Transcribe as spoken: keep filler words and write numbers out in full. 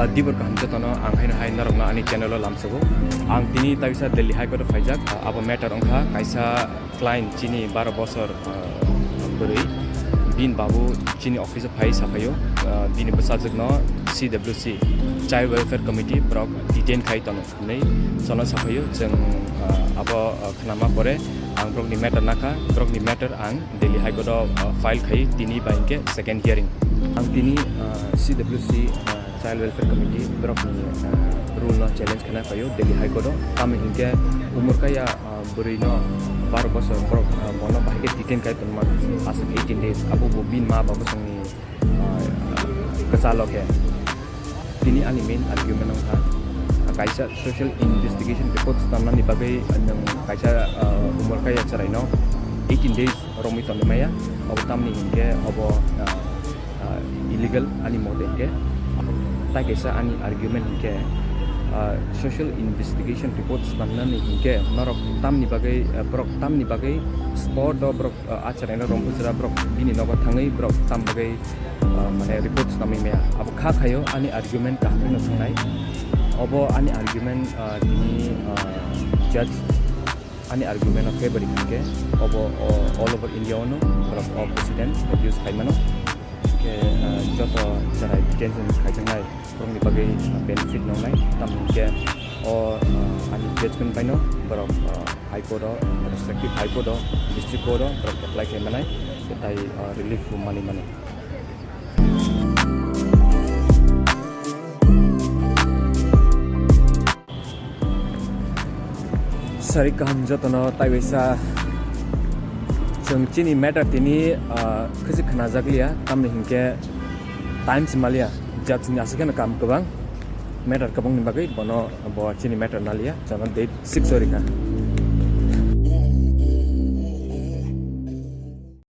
Dibor kaham jotono ang haino hai norokno ani channel o lamsogo. Ang tini taisa Delhi High Court o phaijak, abo matter wngkha kaisa client chini baro bosor, ah, bwrwi, bini babu chini office o phai saphaio, ah, bini bwsajwkno C W C, Child Welfare Committee, borok detain khai tono hinwi chwngno saphaio. Chwng, ah, abo, ah, khnama pore ang borokni matter nakha, borokni matter ang Delhi High Court o, ah, file khai tini ba hinkhe second hearing. Ang tini, ah, C W C, ah, Child Welfare Committee borokni, ah, rule no challenge khaina phaio Delhi High Court o. Tamni hinkhe umor kaya, ah, bwrwi no baro bosor borok, ah, bono bahai khe detain khai tongma aswk eighteen days, abo bo bini ma ba bwswngni, ah, kwchalo khe. Tini ani main argument wngkha, ah, kaisa social investigation report swnamnani bagwi nwng kaisa, ah, umor kaya chwraino eighteen days romwi tongwi maya, obo tamni hinkhe obo, ah, ah, illegal ani mote hinkhe. Tai kaisa ani argument hinkhe, ah, social investigation report swnamnani hinkhe norok tamni bagwi, ah, borok tamni bagwi spot o borok, ah, acharaino romphusra borok bini nogo thangwi borok tam bagwi, ah, mane report swnamwi maya. Abo kha khaio ani argument kaham phano thangnai. Obo ani argument, ah, tini, ah, judge ani argument o favour hinkhe obo, o, all over India ono borok o precedent abuse khaimano. Hinkhe, ah, joto chwrai detention khaijaknai borokni bagwi benefit nongnai, tamni hinkhe o, ah, ani judgment baino borok, ah, High Court o, respective High Court o, District Court o borok apply khaimanai, tai, ah, relief bo manwi mano. Sari kaham jotono taibaisa. Chwng chini matter tini, ah, khwchik khwnajak liya, tamni hinkhe time se maliya. Judge ni aswk kheno kam kwbang, matter kwbangni bagwi bono bo chini matter naliya, chwngno date six o rikha.